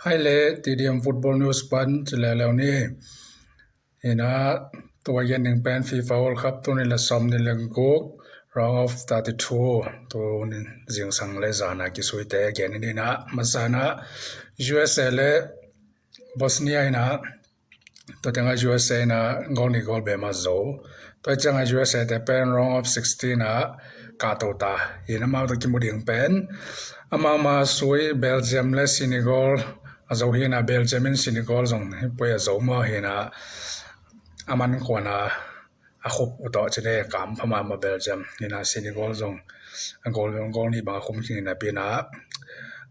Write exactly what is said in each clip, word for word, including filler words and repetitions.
Hai le, T D M Football News pan ci leuleu ni. Hi na, tua gen ding pen FIFA World Cup tuni le sawm ni le guk, round of thirty-two, tuni zingsang le zana kisuite gen ni na, masa na, U S A le Bosnia hi na, tua tengah U S A na goal nih goal beh mah zo. Tua ciangah U S A te pen round of sixteen ah kahto ta. Hi na, amau tawh kimu ding pen amau mah sui Belgium le Senegal a zo hi na, Belgium in Senegal zong hi poi a zo mah hi na, a man kuan a a khup uh tawh ci ni, kam pha mahmah Belgium. Hi na, Senegal zong a goal, goal nih bang a khum khin hi na pi na,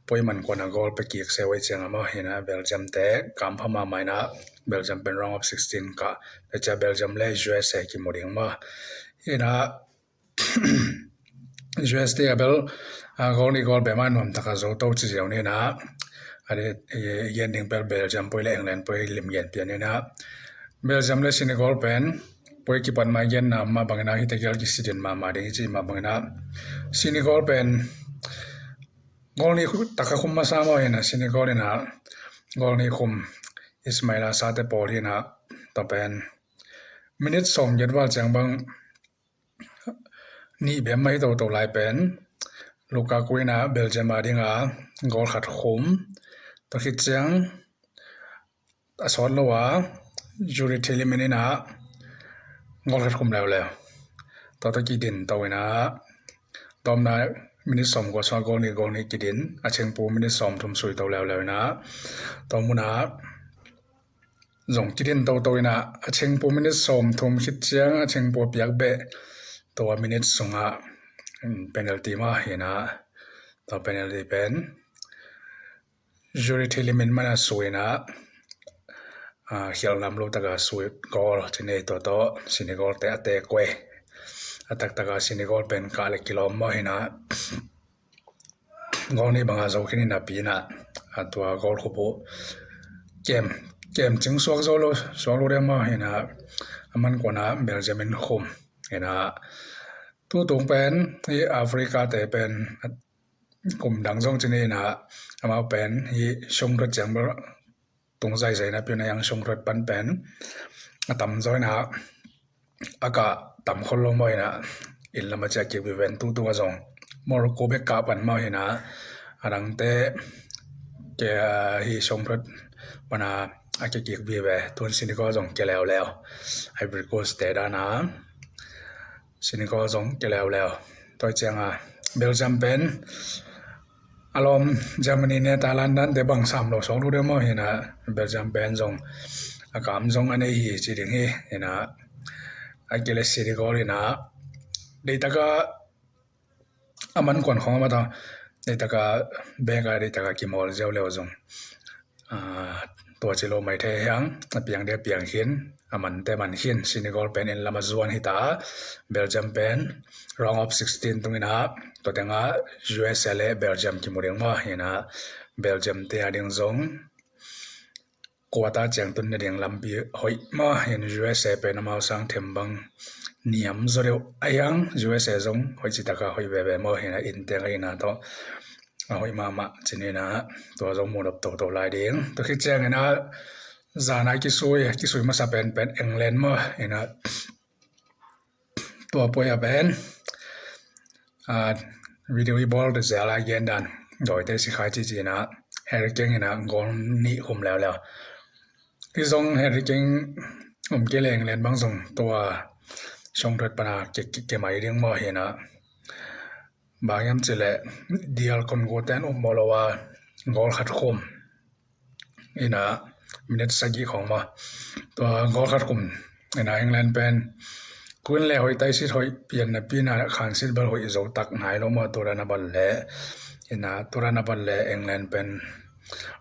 poi man kuan a goal pe kik se uh ei ciang a mah hi na, Belgium te kam pha mahmah hi na, Belgium pen round of sixteen kah. Tua ciang Belgium le U S A kimu ding mah hi na, U S A te a bel a goal nih goal beh mah nuam taka zo to ci ziau ni na, a di gen ding pel Belgium poi le England poi lim gen pian ni na, Belgium le Senegal pen poi kipan mah gen na mah bangin a, hi tegel kisidin mahmah ding hi ci mah bangin a, Senegal pen goal nih taka khum masa mah hi na, Senegal in a goal nih khum, Ismaila Sarr te pawl hi na, tua pen minute sawm giat val ciang bang nih beh mah hi toto lai pen Lukaku in a Belgium a ding a goal khat khum. Tua khit ciang a sawt lo a Youri Tielemans in a goal khat khum leuleu. Tua tawh kidin to hi na, tawmna minute sawm kua sungah goal nih goal nih kidin, a chengpu minute sawm thum sui to leuleu hi na, tua mun a zong kidin toto hi na, a chengpu minute sawm thum khit ciang a chengpu a piak beh, tua minute sungah penalty mah hi na, tua penalty pen Youri Tielemans mah in a sui na, khial nam lo taka sui goal ci ni, tua tawh Senegal te a tek uh ei. A taktaka Senegal pen kah le kilawm mah hi na, goal nih banga zo khin hi na pi na, a tua goal khup uh kem, kem cing suak zo lo, suak lo deuh mah hi na, a man kuan a Belgium in khum hi na, tutung pen hi Africa te pen kum dang zong ci ni na, amau pen hi sungthot ciang bel tung zaizai na pi na, yang sungthot pan pen a tam zaw hi na, a kah tam khol lo mah hi na, inn lam a ciah kik vive, tutung a zong Morocco bek kah pan mah hi na, a dangte ke hi sungthot pan a a kia kik vive, tuan Senegal zong kia leuleu, Ivory Coast te dan a Senegal zong kia leuleu. Tua ciang a Belgium pen a lawm Germany, Netherlands dan te bang sam lo suak lo deuh mah hi na, Belgium pen zong a kam zong a nei hi ci ding hi. Hi na, a kia le Senegal hi na, deih taka a man kuan khong a mah ta, deih taka bek a, deih taka kimawl ziau leu zong tua ci lo mai thei hiang, a piang dia piang khin, a man te man khin. Senegal pen inn lam a zuan hi ta, Belgium pen round of sixteen tung hi na, tua tengah U S A le Belgium kimu ding mah hi na, Belgium te a ding zong quarter ciang tun na ding lampi hoih mah hi na, U S A pen amau sang them bang niam zaw deuh a hiang, U S A zong hoih ci taka hoih veve mah hi na, inn teng a hi na tawh a hoih mahmah ci ni na, tua zong mu nop toto lai ding. Tua khit ciang hi na, zana kisui, kisui masa pen pen England mah hi na, tua poi a pen video i bawl te zel a gen dan, dawite si khai ci ci na, Harry Kane hi na goal nih khum leuleu. Hi zong Harry Kane om kei le England bang zong tua sungthot pan a ke, ke, ke mai ding mah hi na, bang hiam ci le D R Congo ten um mawh lo a goal khat khum hi na, minute sagih khong mah, tua goal khat khum hi na, England pen kuin le hoih, taisit hoih pian na pi na, khansit bel hoih zo tak nai lo mah, tua dan a ban le hi na, tua dan a ban le England pen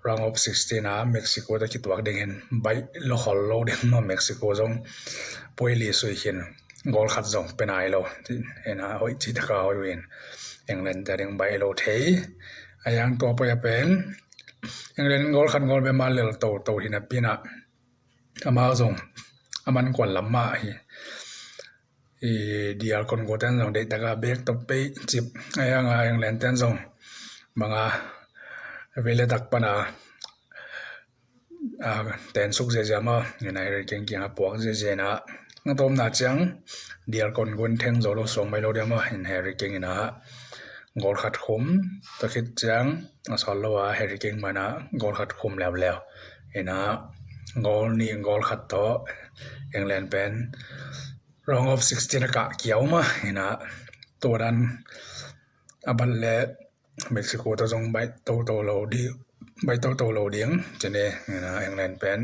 round of sixteen a Mexico te kituak ding hi na, baih lo khol lo ding mah, Mexico zong poi li sui khin, goal khat zong pe nai lo hi na, hoih ci taka hoih uh hi na, England te a ding baih lo thei. A hiang tua poi a pen England goal khat goal beh mah lel toto hi na pi na, amau zong a man kuan lam mah hi. D R Congo ten zong deih taka bek tawh pei cip a hiang a, England ten zong banga vei le tak pan a a, ten suk ziazia maw, ina Harry Kane kiangah puak ziazia ina, a tawpna ciang dial kon gun theng zo lo suang mai lo dia maw, ina Harry Kane ina goal khat khum, tua khit ciang a sawt lo a Harry Kane mah ina goal khat khum leuleu. Ina goal nih goal khat tawh England pen round of sixteen a kah kiau mah, ina tua dan a bat leh Mexico tawh zong baih toto lo ding, baih toto lo ding. Cine, ina England pen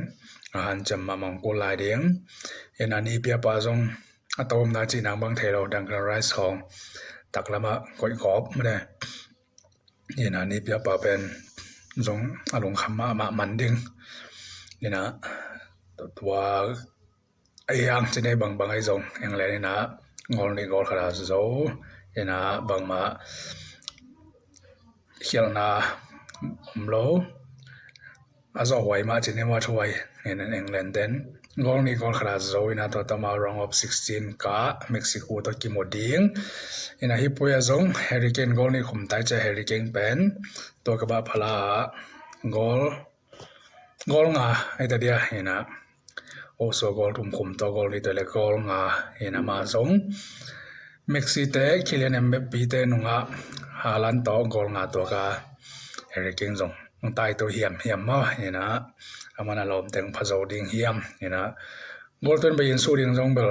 a hanciam mahmah kul lai ding. Ina Nipi a pa zong a tawpna cih nang bang thei lo, Declan Rice hong taklamah koih kawp mah de. Ina Nipi a pa pen zong a lungkham mahmah man ding. Ina tua a hiang cine bangbang ahi zong England ina goal nih goal khat a zo, ina bangmah khialhna om lo. A zawh huai mah cine mah thuai, ina England ten goal nih goal khat a zo ina tua tawh amau round of sixteen kah Mexico tawh kimu ding. Ina hih pui a zong Harry Kane goal nih khum tai cia, Harry Kane pen tua ka bah phala goal goal nga ahi ta dia, ina also goal thum khum tawh goal nih tawh le goal nga, ina amah zong Messi te, Kylian Mbappe te nungah Haaland tawh goal nga tuak a, Harry Kane zong tai to hiamhiam maw, ina amah na lawm teng pha zo ding hiam, ina goal tun bei in su ding zong bel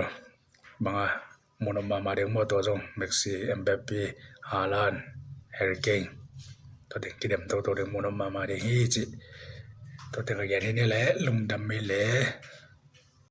banga munop mahmah ding maw, tua zong Messi, Mbappe, Haaland, Harry Kane, tua teng kidem toto ding, munop mahmah ding hi ci. Tua teng ka gen hi ni le, lungdam mi le.